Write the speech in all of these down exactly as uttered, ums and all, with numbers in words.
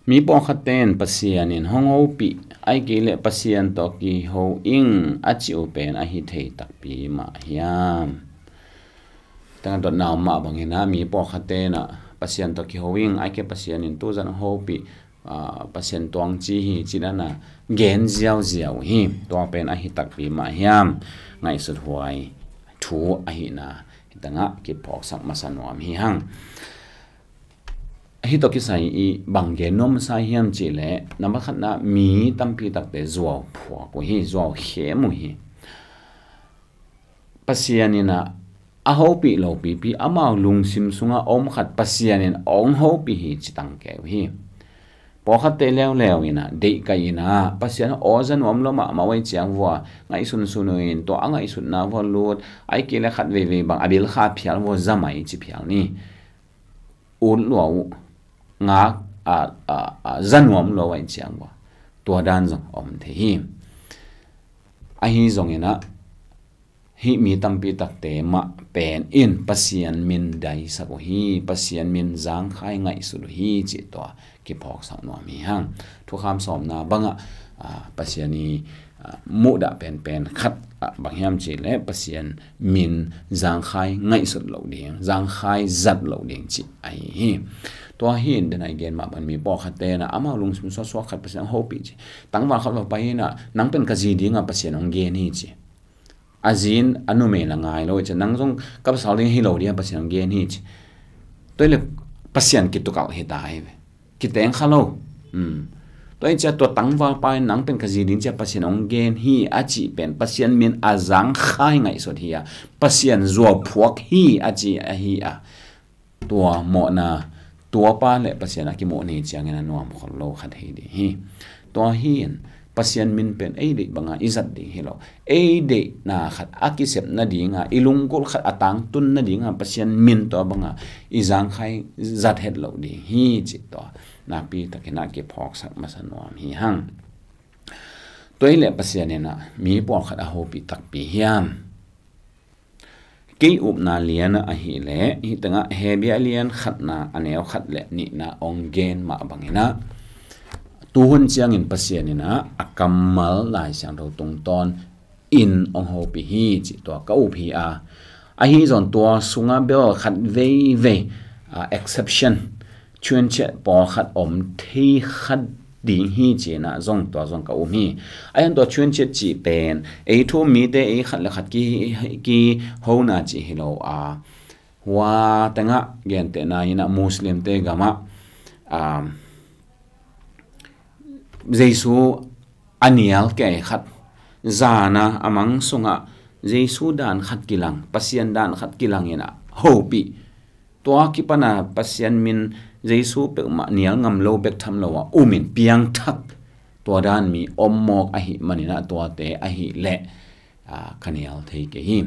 Mi pawlkhatte in Pasian in hong hopih, ahih kei leh Pasian tawh kiho ing a cih uh pen ahi thei takpi mah hiam? Tangah dotna om mah bangin ah mi pawlkhatte in ah Pasian tawh kiho ing, ahih kei Pasian in tuzan hong hopih, ah, Pasian tuang ci hi ci dan a gen ziauziau hi. Tua pen ahi takpi mah hiam? Ngaihsut huai thu ahihna hi tangah kiphawksak masa nuam hi hang. Hih tawh kisai i bang gen nuam masa hiam cih leh, nambat khatna, mi tampi takte zuau phuak uh hi, zuau khem uh hi. Pasian in ah a hopih lo pipi amau lungsim sungah om khat Pasian in hong hopih hi ci tangke uh hi. Pawlkhatte leuleu in ah deihkaih in ah Pasian aw za nuam lo mahmah uh ahih ciang vua ngaihsunsun uh in, tua a ngaihsutna vua lut, ahih kei leh khat veivei bang a bilkha phial vua za mai ci phial ni. Ut lua uh, ngak a, a, a, za nuam lua uh ahih ciang vua tua dan zong om thei hi. Ahi zongin ah hih mi tampi takte mah pen in Pasian min daisak uh hi, Pasian min zangkhai ngaihsut uh hi cih tua kiphawksak nuam hi hang. Thukham sawmna bangah, ah, Pasian i, ah, muhdah penpen khat, ah, bang hiam cih leh Pasian min zangkhai ngaihsut loh ding, zangkhai zat loh ding cih ahi hi. Tua hi in, den a i gen mah bang mi pawlkhatte in ah amau lungsim suaksuak khat Pasian hong hopih ci. Tangval khat va pai in ah, nang pen ka zi ding a Pasian hong gen hi ci. A zi in a numei la ngai lo ci, nang zong ka pasal ding hi lo ding a Pasian hong gen hi ci. Tua hi leh Pasian kitukalh hi ta hi ve. Kiteng kha lo. Hmm. Tua hi ciang tua tangvalpa in nang pen ka zi ding ci a Pasian hong gen hi a cih pen Pasian min a zangkhai ngaihsut hi a, Pasian zuau phuak hi a ci ahi a, tua mawhna, tuapa le Pasian a kimuh ni ciangin a nuam khol lo khat hi ding hi. Tua hi in Pasian min pen ei deih banga i zat ding hi lo. Ei deihna khat a kisep nadinga, i lunggulh khat a tangtun nadinga Pasian min tua banga i zangkhai zat het loh ding hi cih tua nakpi takin a kiphawksak masa nuam hi hang. Tua hi leh Pasian in ah mi pawlkhat a hopih takpi hiam? Kei upna lian ah ahih leh, hih tengah Hebru lian khatna a neu khat le nihna hong gen mah bangin ah, tuhun ciangin Pasian in ah a kammal Lai Siangtho tungtawn in hong hopih hi cih tua ka up hi a, ahi zong tua sungah bel khat veivei, ah, exception, thuanciat pawlkhat om thei khat ding hi ci-in ah zong tua zong ka um hi. A hian tua thuanciat cih pen ei thu um mite ei khat le khat ki, kihona cih hi lo a, hua tengah gentehna in ah Muslimte gamah, ah, Jesu a nial kei khat, zana a mang sungah Jesu dan khat kilang, Pasian dan khat kilang in ah hopih. Tua kipana Pasian min Jesu peuhmah nial ngam lo bek tham lo a um in piangthak, tua dan mi om mawk ahih manin ah tuate ahih leh, ah, ka nial thei kei hi.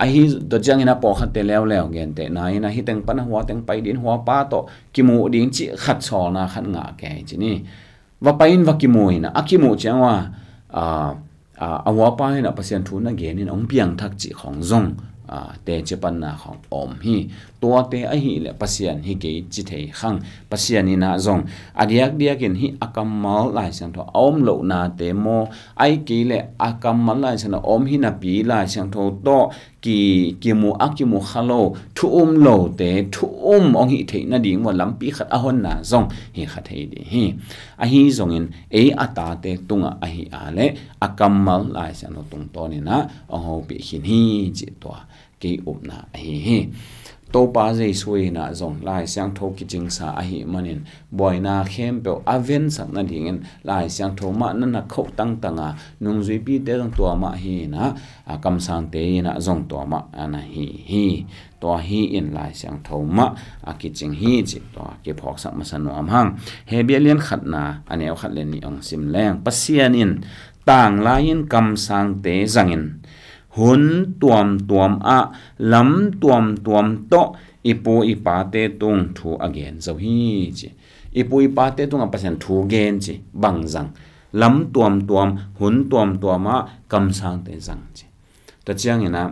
Ahi tua ciangin a pawlkhatte leuleu gentehna in ah hih teng pana hua teng pai ding, huapa tawh kimuh ding cih khat sawlna khat ngah kei ci ni. Va pai in va kimu in ah, a kimuh ciang ua, ah, ah, a huapa in ah Pasian thu na gen in hong piangthak cih khawng zong, ah, teci panna khawng om hi. Tuate ahih leh Pasian hi kei ci thei khang. Pasian in ah zong a diakdiakin hih a kammal Lai Siangtho a om lohnate maw, ahih kei leh a kammal Lai Siangtho a om hi napi Lai Siangtho tawh ki, kimu a kimu kha lo, thu um lote thu um hong hih theih nading ua lampi khat a honna zong hi kha thei ding hi. Ahi zongin ei a tate tungah ahih a leh a kammal Lai Siangtho tungtawn in ah hong hopih khin hi cih tua kei upna ahi hi. Topa Jesu in ah zong Lai Siangtho kicingsa ahih manin buaina khempeuh a vensak nadingin Lai Siangtho mah na na khoh tangtang a, nungzuipite zong tua mah hi in ah, a kamsangte in ah zong tua mah a na hi hi. Tua hi in Lai Siangtho mah a kicing hi cih tua kiphawksak masa nuam hang. Hebru lian khatna a neu khat le nih hong sim leng, Pasian in tanglai-in kamsangte zangin hun tuamtuam ah lam tuamtuam tawh i pu i pate tung thu a gen zo hi ci. I pu i pate tungah Pasian thu gen ci, bang zang? Lam tuamtuam, hun tuamtuam ah kamsangte zang ci. Tua ciangin ah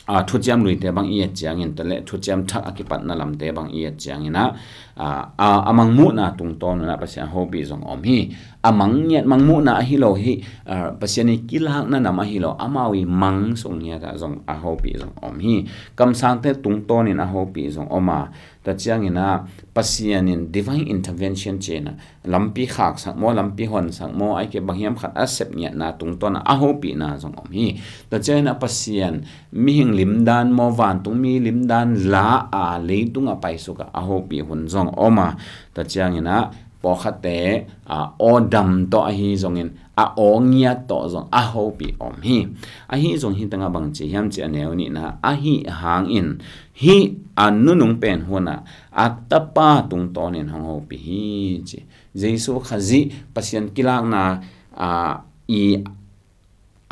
a, thuciam luite bang i et ciangin, tua le thuciam thak a kipatna lamte bang i et ciangin ah, a, a, a mangmuhna tungtawn un ah Pasian a hopih zong om hi. A mang ngiat mangmuhna ahi lo hi, a, Pasian i kilakna nam ahi lo, amau i mang sung ngiat ah zong a hopih zong om hi. Kamsangte tungtawnin a hopih zong om a, tua ciangin ah Pasian in divine intervention ci-in ah lampi khaksak maw, lampi honsak maw, ahih kei leh bang hiam khat a sep ngiatna tungtawn ah a hopihna zong om hi. Tua ciangin ah Pasian mihing limdan maw, vantungmi limdan la a leitung ah paisuk ah a hopih hun zong om a, tua ciangin ah pawlkhatte, a, awdam tawh ahi zongin a aw ngiat tawh zong a hopih om hi. Ahi zong hih tengah bang ci hiam cih a neu nihna, ahih hangin hih a nunung pen hun ah a Tapa tungtawnin hong hopih hi ci. Jesu Khazih Pasian kilakna, a, i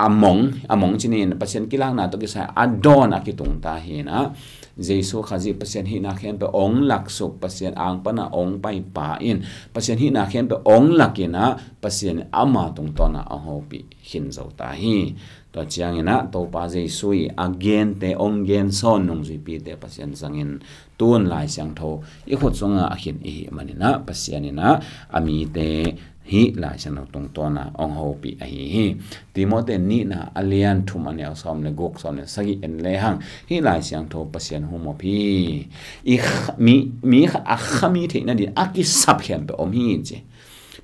a mong, a mong ci ni, Pasian kilakna tawh kisai a dawn a kitung ta hi in ah, Jesu Khazih Pasian hihna khempeuh ong laksuk, Pasian ang pan a ong paipa in, Pasian hihna khempeuh ong lak in ah, Pasian ama tungtawn ah a hopih khin zo ta hi. Tua ciangin ah Topa Jesu i a gente ong gen sawn nungzuipite Pasian zangin, tun Lai Siangtho i khut sungah a khin i hih manin ah Pasian in ah a mite hih Lai Siangtho tungtawn ah ong hopih ahi hi. Timoti nihna a lian thum a neu sawm le guk, sawm le sagih en lehang, hih Lai Siangtho Pasian hum op hi. I kha-, mi, mi khat a khami theih nading a kisap khempeuh om hi ci.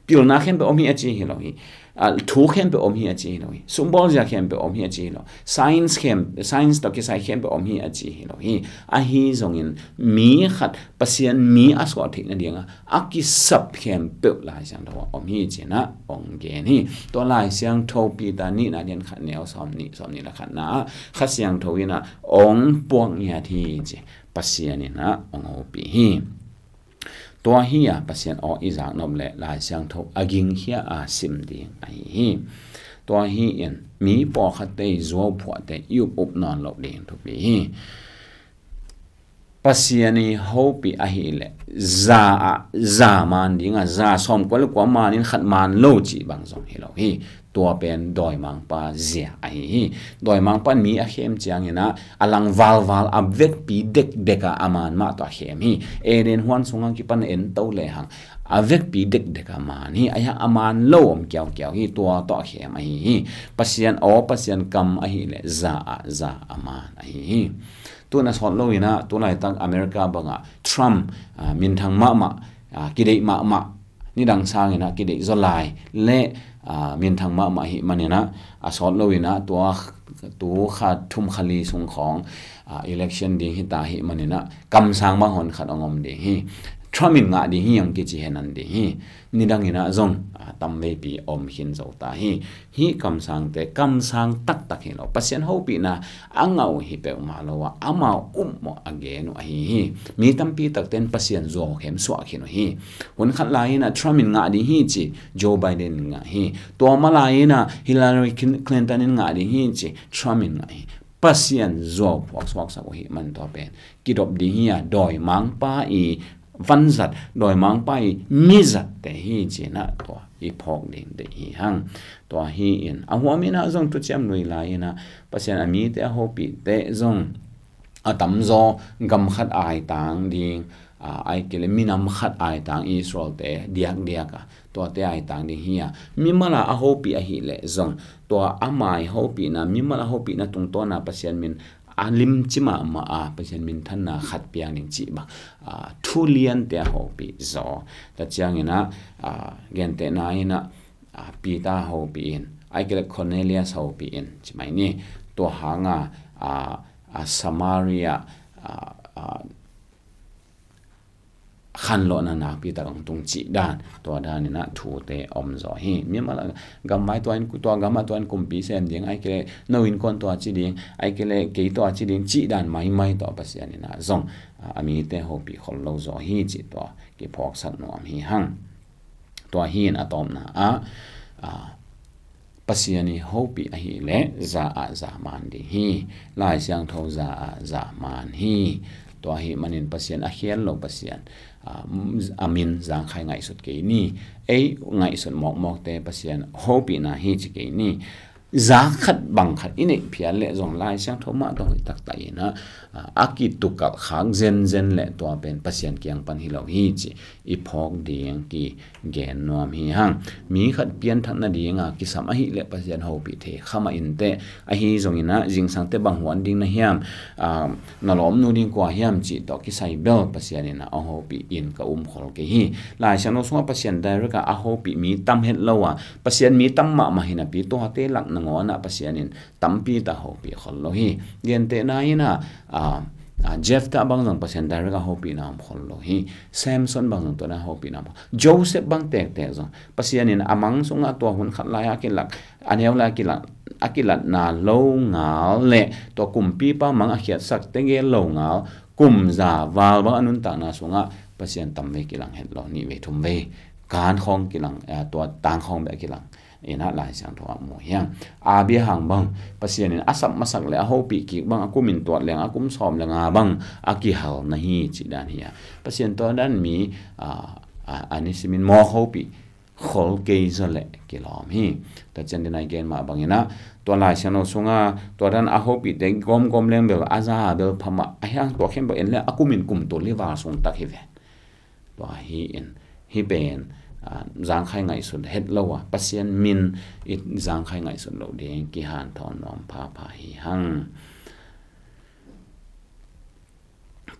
Pilna khempeuh om hi a ci hi lo hi. A, thu khempeuh om hi a ci hi lo hi. Sumbawlzia khempeuh om hi a ci hi lo. Science khem-, science tawh kisai khempeuh om hi a ci hi lo hi. Ahi zongin mi khat Pasian mi a suah theih nading a a kisap khempeuh Lai Siangtho ah om hi ci-in ah ong gen hi. Tua Lai Siangtho Peter nihna lian khat neu sawm nih, sawm nih le khatna ah Kha Siangtho in ah ong puak ngiat hi ci. Pasian in ah ong hopih hi. Tua hi a Pasian aw i zaknop le Lai Siangtho a gingkhia a sim ding ahi hi. Tua hi in mi pawlkhatte i zuauphuahte i up up nawn loh ding thupi hi. Pasian i hopih ahih leh za ah za man ding a, za sawmkua le kua manin khat man lo cih bang zong hi lo hi. Tua pen dawimangpa zia ahi hi. Dawimangpa in mi a khem ciangin ah a lang valval a vekpi dekdek a a man mah tawh a khem hi. Eden huan sungah kipan en to lehang a vekpi dekdek a man hi. Ahi hang a man lo om kiaukiau hi. Tua tawh a khem ahi hi. Pasian aw, Pasian kam ahih leh za ah za a man ahi hi. Tun a sawt lo in ah, tu laitak America bangah Trump, a, minthang mahmah, a, kideih mahmah, nidang sangin ah kideih zaw lai le, a, minthang mahmah ahih manin ah, a sawt lo in ah tua tu kha thum kha li sung khawng, a, election ding hi ta ahih manin ah kamsang bang hon khat ong om ding hi. Trump in ngah ding hi ong kici hen an ding hi. Nidang in ah zong, a, tamveipi om khin zo ta hi. Hih kamsangte kamsang taktak hi lo. Pasian hopihna a ngah uh hi peuhmah lo a, amau upmawh a gen uh ahi hi. Mi tampi takte in Pasian zuaukhem suah khin uh hi. Hun khat lai in ah Trump in ngah ding hi ci, Joe Biden in ngah hi. Tua mah lai in ah Hillary Clinton in ngah ding hi ci, Trump in ngah hi. Pasian zuau phuak suaksak uh hi man tua pen kidop ding hi a, dawimangpa i vanzat, dawimangpa i mizatte hi ci-in ah tua i phawk ding deih hi hang. Tua hi in a huam in ah zong thuciam lui lai in ah Pasian a mite a hopihte zong a tamzaw gam khat aitang ding, a, ahih kei leh minam khat aitang Israel-te diakdiak a, tuate aitang ding hi a, mimal a a hopih ahih leh zong tua ama i hopihna, mimal a hopihna tungtawn a Pasian min a limci mahmah a Pasian minthanna khat piang ding cih bang, a, thu liante a hopih zaw. Tua ciangin ah, a, gentehna in ah, a, Peter hopih in, ahih kei leh Cornelius hopih in ci mai ni. Tua hang a, a, a, Samaria, a, a, khanlawhna nakpi tak hong tung cih dan, tua dan in ah thute om zaw hi. Mimal a gamvai tua in, tua gam ah tua in kumpi sem ding, ahih kei leh no innkuan tua ci ding, ahih kei leh kei tua ci ding cih dan maimai tawh Pasian in ah zong, a, a mite hopih khol lo zaw hi cih tua kiphawksak nuam hi hang. Tua hi in a tawpna ah, a, Pasian i hopih ahih leh za ah za man ding hi. Lai Siangtho za ah za man hi. Tua ahih manin Pasian a khial lo Pasian, a, a min zangkhai ngaihsut kei ni. Ei ngaihsut mawkmawkte Pasian hopihna hi ci kei ni. zak khat bang khat i neih phial leh zong Lai Siangtho mah tawh hoih taktak in ah, a kitukalh khak zenzen leh tua pen Pasian kiang pan hi lo hi cih i phawk ding kigen nuam hi hang. Mi khat pianthak nading a kisam ahih leh Pasian hopih thei kha mah inteh. Ahi zongin ah zingsang teh bang huan ding na hiam, a, na lawmnu ding kua hiam cih tawh kisai bel Pasian in ah a hopih in ka um khol kei hi. Lai Siangtho sungah Pasian direct a a hopih mi tam het lo a, Pasian mi tam mahmah hi napi tuate lak nangawn ah Pasian in tampi tak hopih khol lo hi. Gentehna in ah, a, a, Jephthah bang zong Pasian direct a hopihna om khol lo hi. Samson bang zong tua dan a hopihna om khol. Joseph bang tektek zong Pasian in a mang sungah tua hun khat lai a kilak, a neu lai a kilak, a kilatna lo ngal leh tua kumpipa mang a khiatsak tege lo ngal, kum za val bang a nuntakna sungah Pasian tam vei kilang het lo, nih vei thum vei kan khawng kilang, a, tua tang khawng beh a kilang in ah Lai Siangtho ah mu hi hang. Abraham bang Pasian in a sap masak leh a hopih kik bang a kum in tuat leng a kum sawm le nga bang a kihal na hi cih dan hi a. Pasian tua dan mi, a, a, a nisim in mawk hopih khol kei zaw leh kilawm hi. Tua ciang dina i gen mah bangin ah tua Lai Siangtho sungah tua dan a hopihte gawmgawm leng bel a za bel pha mah a hiang tua khen bawh en leh a kum in kum tul hi val sung tak hi ve. Tua hi in, hih pen, a, zangkhai ngaihsut het lo a, Pasian min i zangkhai ngaihsut lo ding kihanthawn nuam phapha hi hang.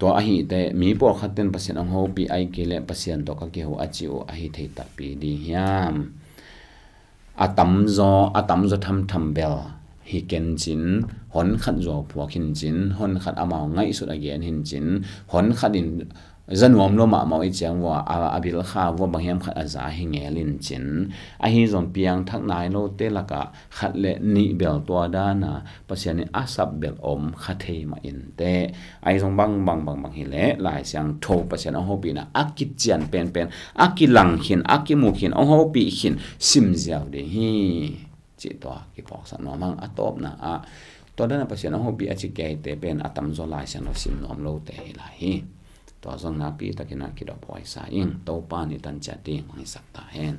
Tua ahih teh mi pawlkhat ten Pasian hong hopih ahih kei leh Pasian tawh ka kiho a ci uh ahi thei takpi ding hiam? A tamzaw, a tamzaw thamtham bel hi ken cin, hon khat zuau phuak hin cin, hon khat amau ngaihsut a gen hin cin, hon khat in za nuam lo mahmah i ciang vua, a, a bil kha vua bang hiam khat a za hi ngel in cin. Ahi zong piangthak nai lote lakah khat le nih bel tua dana Pasian in a sap bel om kha thei mah inteh. Ahi zong bang, bang, bang, bang hi leh Lai Siangtho Pasian a hopihna a kician penpen, a kilang khin, a kimu khin, a hopih khin, sim ziau ding hi. Cih tua kiphawksak nuam hang. A tawpna ah tua dana Pasian a hopih a ci kei te pen a tamzaw Lai Siangtho sim nuam lote hi lai hi. Tua zong nakpi takin a kidop huai sa ing. Topa in i tan ciat ding hong hisak ta hen.